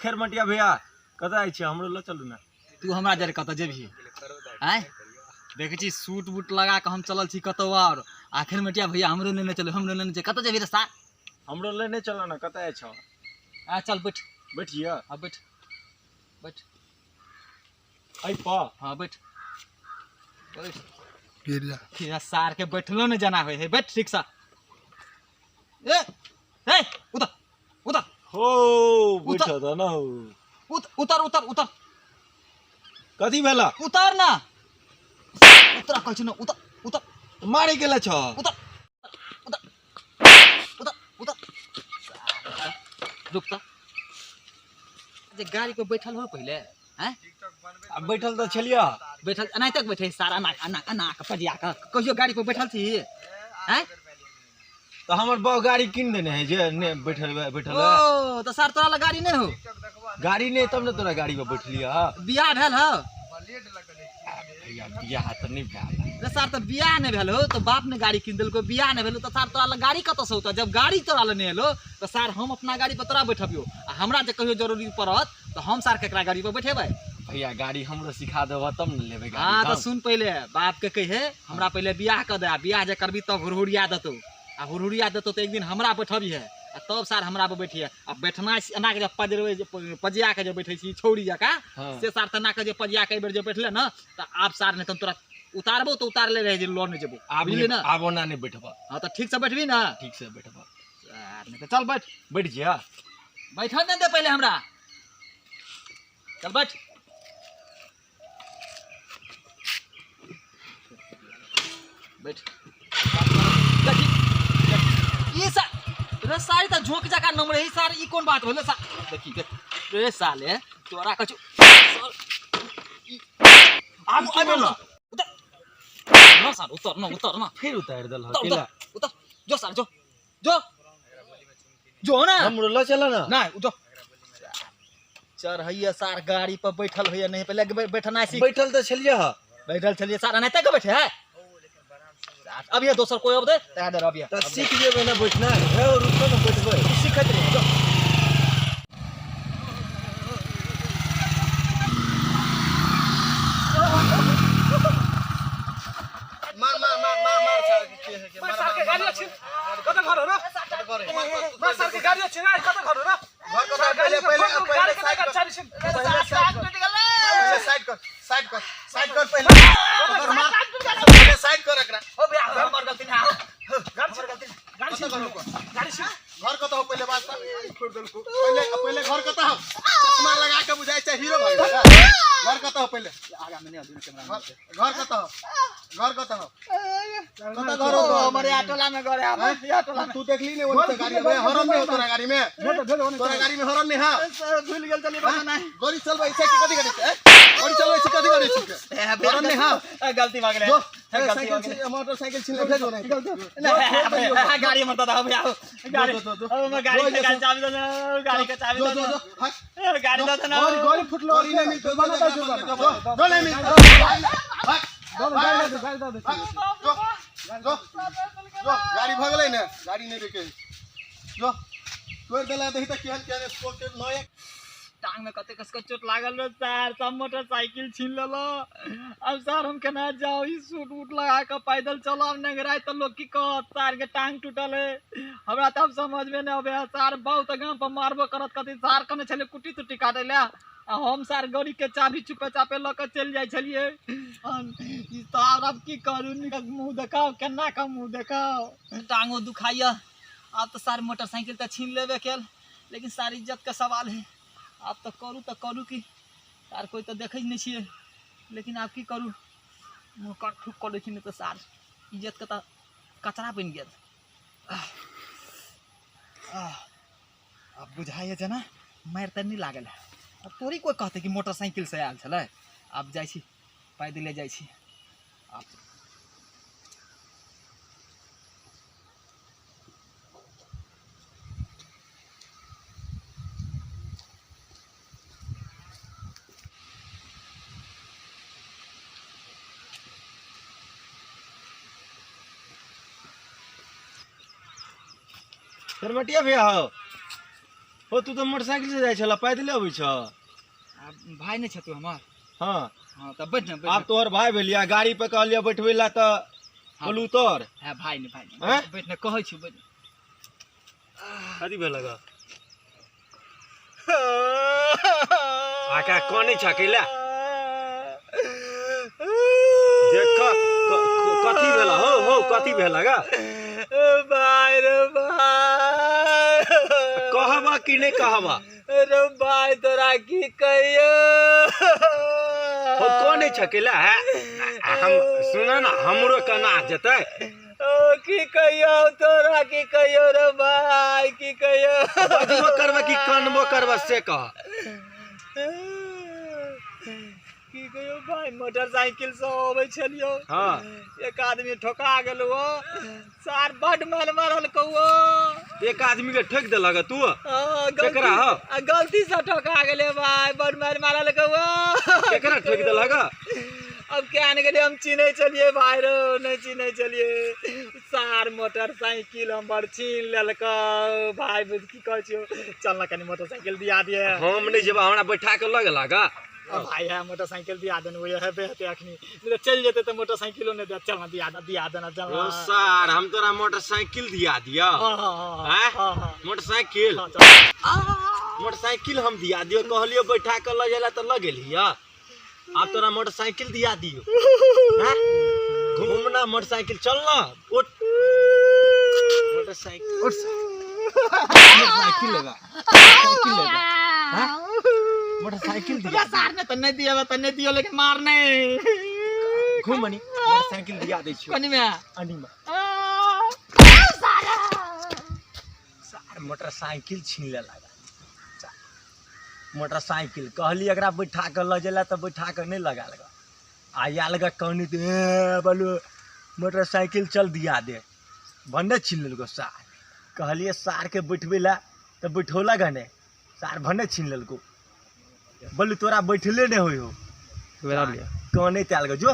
खेरमटिया भैया कतऽ जाइ छियै? हमरो लऽ चलू ने। तू हमरा जरे कतऽ जेबही? आँय देखै छी सूट बूट लगा कऽ हम चलल छी कतौ आओर आ खेरमटिया भैया हमरो लेने चलू, हमरो लेने चलू। कतऽ जेबही रे सार? हमरो लेने चल ने, कतऽ जाइ छौ? आ चल बैठ। बैठिए? हाँ बैठ बैठ। एहि पर? हाँ बैठ बैठ। गिर सार के बैठलो ने जाना होइ है। बैठ ठीक से। ए ए उतर उतर। हो बैठ त ना हो। उतर उतर उतर। कथी भेला? उतर ना, उतर कहै छी ना, उतर उतर। मारे गेला छ। उतर उतर उतर उतर। रुक त जे गाड़ी पर बैठल हो पहिले। हैं आ बैठल त छलिया। बैठल एनाहिते बैठे सारा एना एना एना के पजिया के कहियो गाड़ी पर बैठल छी? हैं त हमर बाप गाड़ी कीन देने है जे ने बैठल बैठल। ओ त सर तोरा लग गाड़ी नहीं हो? गाड़ी नहीं तब ने तोरा गाड़ी पर बैठलिया। बियाह भेल हो? भैया बियाह त नहीं भेल रे सर। त बियाह नहीं भेल हो तो बाप ने गाड़ी कीन देलको, बियाह नहीं भेल तो सर तोरा लग गाड़ी कतऽ से होतौ? जब गाड़ी तोरा लग नहीं एलो तो सर हम अपना गाड़ी पर तोरा बैठबियो आ हमरा जे कहियो जरूरी पड़त तो हम सर केकरा गाड़ी पर बैठेबै? भैया गाड़ी हमरो सिखा देबह तब ने लेबै गाड़ी। हाँ तो सुन पहिले बाप के कहे हमरा पहिले बियाह कर दे, आ बियाह जे करबी तब हुरहुरिया देतौ, आ हुरहुरिया देतौ तो एक दिन हमरा बैठबिहे आ तब सार हमरा पर बैठिए। आ बैठना एना के जे पजरबै पजिया के जे बैठै छी छौड़ी जकाँ से सार तना के जे पजिया के एहि बेर जे बैठले न त आब सार नहीं तब तोरा उतारबो तो उतारले रहे जे लऽ नहीं जेबो। आब बुझली ना? आब ओना नहीं बैठबह। हाँ तो ठीक से बैठबी ना? ठीक से बैठबह। सार नहीं तो चल बैठ। बैठ जा। बैठल नहीं दे पहले हमरा, चल बैठ। बैठ। देखी, ई सा रे सारी त झोंक जका नमरे ई सार ई कोन बात भेलै सा? देखी देख रे साले तोरा कछु आब की भेल? उतर ना सार, उतर ना, उतर ना। फिर उतारि देलह उतर, केला? उतर जो सार, जो जो जो ना। हमरो लऽ चल ना। नहीं जो चढ़ैया सार गाड़ी पर बैठल होइया नहीं पहले बैठना सीख। बैठल त छलियै ह। बैठल छलियै सार एनाहिते के बैठे है। अब ये दोसर कोई अब दे तैयार दे अब ये त सीख जेबै ना बैठना। हे रुको ना बैठबै। सीखत रहे जो। मार मार मार मार मार सार के है के मार सार के गाड़ी अछि कत घर हो र? मार सार के गाड़ी अछि कत घर हो र? घर कत? पहिले पहिले पहिले गाड़ी के साइड कर, चाबी छिन। पहिले साइड कर, पहिले साइड कर, साइड कर, साइड कर पहिले। ओकर मार पहिले साइड कर एकरा। हो भैया हमर गलती ना, गाड़ी छिन, गाड़ी छिन, कत घर हो? गाड़ी छिन। घर कत हो पहिले बात पहिले पहिले घर कत हो? चश्मा लगा के बुझाइ छै हीरो भऽ गेल। घर कत हो पहिले? आगा में नहीं आदमी कैमरा। घर कत हो? घर कत हो? कत घर हो? हमारे ऑटोला में घर है, हमारे ऑटोला में। तू देखली ने ओने गाड़ी में हॉर्न नहीं हो तोरा गाड़ी में? तोरा गाड़ी में हॉर्न नहीं है? भूल गेल चली बता नहीं। गाड़ी चलबै छै कि कथी करै छै? गाड़ी चलबै छै कथी करै छै? हॉर्न नहीं है। गलती भऽ गेलै। जो गलती साइकिल भऽ गेलै। मोटरसाइकिल छीन ले भेजो नहीं। नहीं गाड़ी मत दादा भैया गाड़ी जो, जो, जो। अब गाड़ी के चाबी दो, गाड़ी के चाबी जो दो, जो जो हट। गाड़ी दो ना। गाड़ी फुटलो गाड़ी नहीं मिलतो जो जो नहीं मिलतो हट। जो जो जो गाड़ी भऽ गेलै ने, गाड़ी नहीं रुके जो तोड़ि देला दही त केहन केहन स्पोर्ट के नया टांग में कते कस के चोट लागल रे सर, सब मोटरसाइकिल छीन लेलो। अब सर हम केना जाओ? ई सूट वूट लगा के पैदल चलब नंगराय त लोग की कहत? सार के टांग टूटल है। हमरा त अब समझ में नहीं आबे सार, बहुत गाम पर मारबो करत कथी। सार कने छले कुटी तुटी काटे ले आ हम सार गाड़ी के चाबी चुपे चापे ल के चलि जाइ छलियै। ई सार अब की करू? मुँह देखाओ केना के मुँह देखाओ? टांगो दुखाइया। आब तो सार मोटरसाइकिल त छीन लेबे केल, लेकिन सार इज्जत के सवाल है। आब तो करू तो करू की सार कोई तो देखै नहीं छियै, लेकिन आब की करू? मुँह कर ठुक कऽ लै छी, नहीं तो सार इज्जत के तऽ कचरा बनि गेल। आब बुझाइए जेना मारि तऽ नहि लागल है। अब तोरी कोई कहतै कि मोटरसाइकिल से आयल छलै। आब जाइ छी पैदले जाइ छी। आब खेरमटिया भैया हो। हो तू तऽ मोटरसाइकिल से जाइ छला, पैदले अबै छ? भाई नहीं छतु हमर। हाँ हाँ तब बैठ ना। आब तोहर भाई भेलिया, गाड़ी पे कहलिया बैठबै ला तऽ बोलू तोर। हाँ भाई नहीं, भाई नहीं, बैठ ना, कहै छी बैठ। कथी भेल ग? आका कोने छ कैला देख कथी भेल? हो हो कथी भेल ग? भाई रे भाई, कहबा कि नहीं कहबा? रे भाई तोरा की कहियो। हो कोने छ कैला है? हम सुन ना, हमरो कना जेतै। ओ की कहियो तोरा, की कहियो रे भाई, की कहियो? बजबो करबा कि कानबो करबा से कह। की कहियो भाई, मोटरसाइकिल से अबै छलियो। हाँ एक आदमी ठोका गेलो, सार बड मार मारल कौओ। एक आदमी के ठोक देलक तू? केकरा? हो गलती से ठोका गेले भाई, बड मार मारल कौओ। केकरा ठोक देलक? अब क्या आने गेलिए, हम चिन्है छलिए भाई रो, नहीं चिन्है छलिए। सार मोटरसाइकिल हमर छीन लेलक भाई, की कहै छियौ। चल ना कनी मोटरसाइकिल दिया दिए। हम नहीं जेबा, हमरा बैठा के लऽ गेलक। भाई है मोटरसाइकिल दिया देना, वो है बेहते अखनी नहीं चल जेते तो मोटरसाइकिलो नहीं दे। चल ना दिया दिया देना, चल ओ सार हम तोरा मोटरसाइकिल दिया दिया। हां मोटरसाइकिल, मोटरसाइकिल हम दिया दियो, कहलियो बैठा के लऽ गेला तऽ लऽ गेलियो। आप तोरा मोटरसाइकिल दिया दियो। घूमना मोटरसाइकिल, चल ना उठ मोटरसाइकिल, उठ मोटरसाइकिल लगा, मोटरसाइकिल लगा। हां मोटरसाइकिल दिया सार ने त नहीं दिया, त नहीं दियो, लेकिन मार नहीं। घूमनी मोटरसाइकिल दिया दै छियो। कनी में अनी में सार मोटरसाइकिल छीन ले लगा। मोटरसाइकिल कहली एकरा बैठा के लऽ गेला तऽ बैठा के नहीं लगा लगा। आ आयल ग कहनी ए बोलू मोटरसाइकिल चल दिया दे, भन्ने छीन लेलको सार। कहलिए सार के बैठबै ला तऽ बैठौलक हने, सार भन्ने छीन लेलको। बोलू तोरा बैठले नहीं होइ हो, कहने आयल ग जो